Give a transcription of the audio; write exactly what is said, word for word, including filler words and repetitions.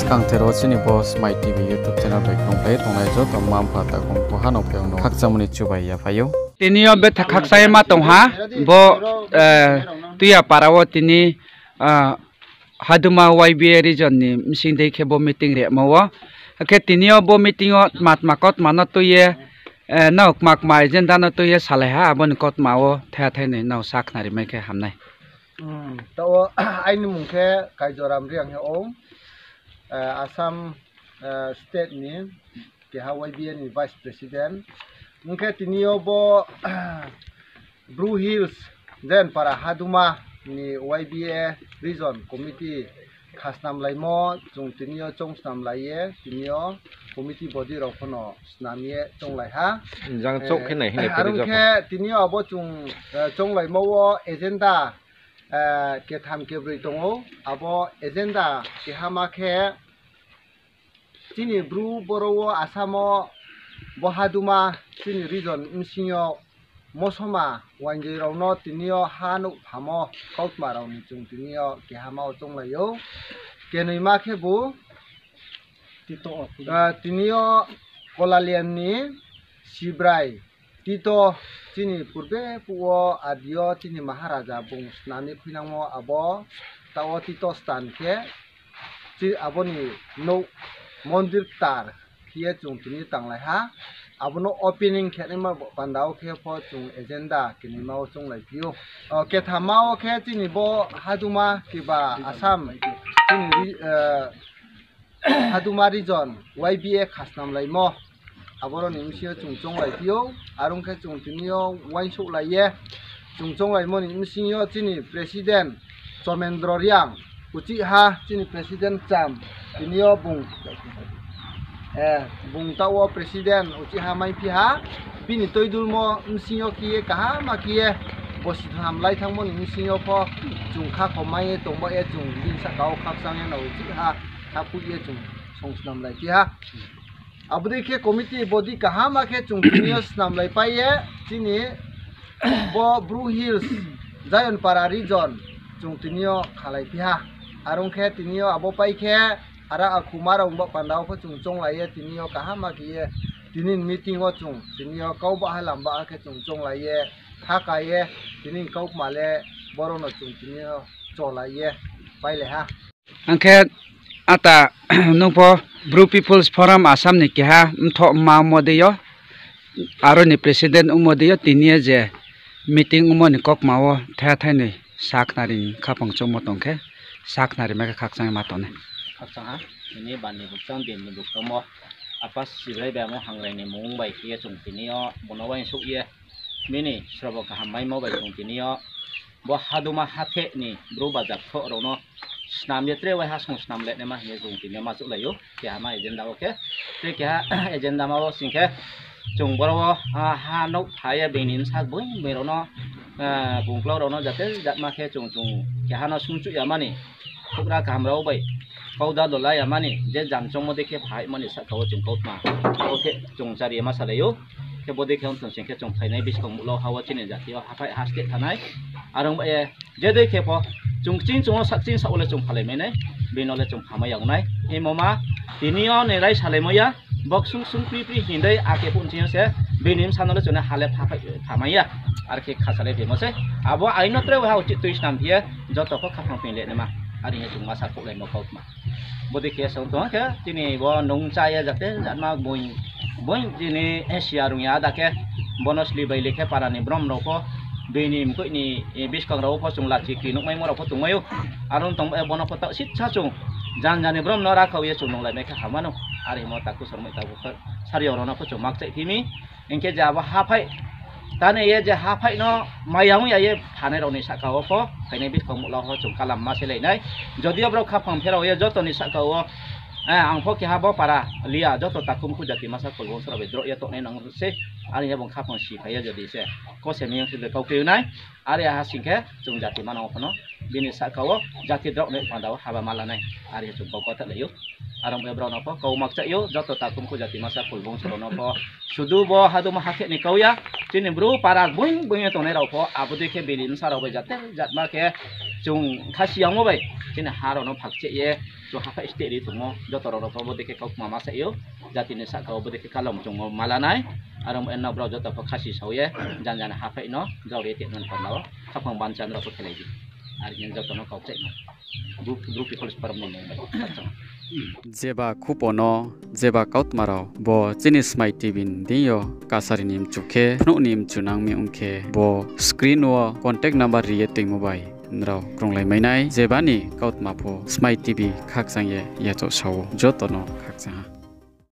Kangthero chini bo Smai T V YouTube channel bai khlumkhlai tongnai joto mma mpha takhu mkhu ha no phaiyong no khakchangmo ni chubai yaphai ou. Tini yo betha khakchang ye ma tong ha, bo, eh, Tuiya para wo tini, ah, Haduma Y B A region ni bsing dei khe bo meeting rimo wo. Akhe tini yo bo meeting wo tma tma kautma no tui ye, eh, nrao kma kma agenda no tui ye salai ha, abo ni kautma wo thaiha thainoi nrao sakhnari mai khe ham nai. Hmm, taoh wo aini mmung khe Kaijoram Reang hing ou, eh, Assam, eh, state ni keha Y B A ni vice president. Ong khe tini yo bo Bru Hills, Jayanpara Haduma ni Y B A region committee khasnamlaimo, chung tini yo choungsnamlai ye, tini yo committee body rao pho no snam ye chounglai ha. Jang chouh khe nai hing ye are ong khe tini yo abo chung, eh, chounglaimo wo agenda, eh, ketham kebroi tong ou. Abo agenda kehama khe, chini Bru boro wo Assam wo bo Haduma chini region bsing yo mosoma uaingjoi rao no tini yo ha nouh phamo kautma rao ni chung tini yo kehama wo chounglai ou. Kenoima khebu, ah, tini yo Kolalian ni Sibrai Tito, chini purbe phuh wo adi yo chini Maharaja bung snam ye khuinangmo abo, taoh wo Tito stan khe, chi-, abo ni nouh mondir ktar khe ye chung tini tanglai ha. Abo no opening khe naima panda wo khe pho chung agenda kenoima wo chounglai phi ou. O, kethama wo khe chini bo Haduma keba Assam, chini ri-, eh, Haduma region Y B A khasnamlaimo, aboro ni bsing yo chung chounglai phi ou. Are ong khe chung tini yo uaingsouhlai ye, chung chounglaimo ni bsing yo chini president Chomendro Reang, uchih ha chini president Cham, tini yo bung, eh, bung taoh wo president uchih ha maiphi ha, bini tuidulmo bsing yo khe ye kaham ma khe ye, bosi thamlai thanngmo ni bsing yo pho, chung khakhom mai ye tongba ye chung bini sahka wo khakchang ye no uchih ha, khaphuih ye chung songsnamlai phi ha. Abo dei khe committee body kaham ma khe chung tini yo snamlaipai ye, chini bo Bru Hills, Jayanpara region, chung tini yo khalai phi ha. Are ong khe tini yo abo pai khe, ara akhuma rao ongba panda wo pho chung chounglai ye, tini yo kaham ma khe ye, tini ni meeting wo chung tini yo kau baha lam baha khe chung chounglai ye, thaka ye, tini ni kaukma le boro no chung tini yo cholai ye pailai ha. Ang khe ata nung pho Bru People's Forum Assam ni keha mthoh mma ongmo dei yo, aro ni president ongmo dei yo, tini ye je meeting ongmo ni kaukma wo thaiha thainoi sakhnari ni khaphang choungmo tong khe, sakhnari mai khe khakchang ye ma tong nai. Khakchang ha, tini ban ni buktang, din ni buktang wo, apa Sibrai bai amo hangrai ni mmung bai khe ye chung tini yo, bo no uaingsouh ye, bini srobo kaham maimo bai chung tini yo, bo Haduma hatheh ni Bru bajak thoh rao no snam ye tre waiha song snam le naima hing ye chung tini yo ma chouhlai ou, kehama agenda wo khe. Tre keha agenda ma wo sing khe, chung boro wo, ah, ha nouh pha ye bini bsa boing boing rao no, ah, bungklau rao no jate jatma khe chung chung keha no sungchuh yama ni, houhgra kaham rao bai, kauda lola yama ni, je jang choungmo dei khe phahaihmo ni sahka wo chung kautma, kautheh chung chari ye ma salai ou. Khe bo dei khe ong tong sing khe chung phainai buskang muhlau ha wo chini jati yo haphai ha state thanai. Are ong ba ye, je dei khe pho, chung kching chung no sakching sa wo le chung phalai mai nai, bini no le chung phamai ya ong nai. Imo ma, tini yo ni rai salaimo ya, boksung sung pri pri hing dei, akhe phuh ching yo se, bini bsa no le chung ni ha le pha-, phamai ya, are khe khasalai phaimo se. Abo aino tre ha uchih tui snam phi ye, joto pho khaphang phi le naima, are hing ye chung ma sakhouhlaimo kautma. Bo dei khe song tong khe, chini bo nung cha ye jate jatma boing, boing chini, eh, siya rung ya da khe, bo no sli bai le khe para ni brom rao pho, bini mkoih ni, eh, buskang rao pho chung lachi kri nuhmaimo rao pho tongmai ou. Are ong tong, eh, bo no pho taoh sitsa chung, jan jan ni brom no rakhau ye chung nunglai mai khe hamma no. Are himo takhu sormai takhu sari rao no pho chung makchaih phi mi. Hing khe je abo haphai, tani ye je haphai no maya ong ya ye phanai rao ni sahka wo pho, phainai buskang muhlau pho chung kalam ma se lai nai. Jodi yo brao khaphang pherao ye joto ni sahka wo, eh, ang pho keha bo para liya, joto takhu mkhu jati masa khulbung sora bai droh ye tongnai nang se, are ye bung khaphang si phai ye jodi se, kose miyang se le kau khe nai. Are ha sing khe chung jati manang pho no, bini sahka wo jati drao ni panda wo haba ma la nai. Are chung kau kotha lai ou. Are ong bai brao no pho kau makchaih ou, joto takhu mkhu jati masa khulbung sora no pho. Sudu bo Haduma hatheh ni kau ya, chini Bru para boing boing ye tongnai rao pho, abo dei khe bini bsa rao bai jate jatma khe, Chung khasi yangmo bai chini ha rao no phakcheh ye, chung haphaih state ri tongmo joto rao no pho bodei khe kautma ma saih ou, jati ni sahka wo bodei khe kalom chungmo ma la nai. Aro mo no brao joto pho khasi sao ye, janja ni haphaih no jao ri tongmo ni panda wo khaphang bancha nrao pho khelai di. Are hing joto no kau kchaih no. Bru, Bru People's Forum ni mung bai. Jeba khupo no, jeba kautma rao bo chini Smai TV ni deing yo kasari ni mchu khe, phnuh ni mchu nang mi ong khe, bo screen wo contact number ri ye toingmo bai nrao krunglai mai nai. Jeba ni kautma pho Smai TV khakchang ye yachaoh sa ou, joto no khakchang ha.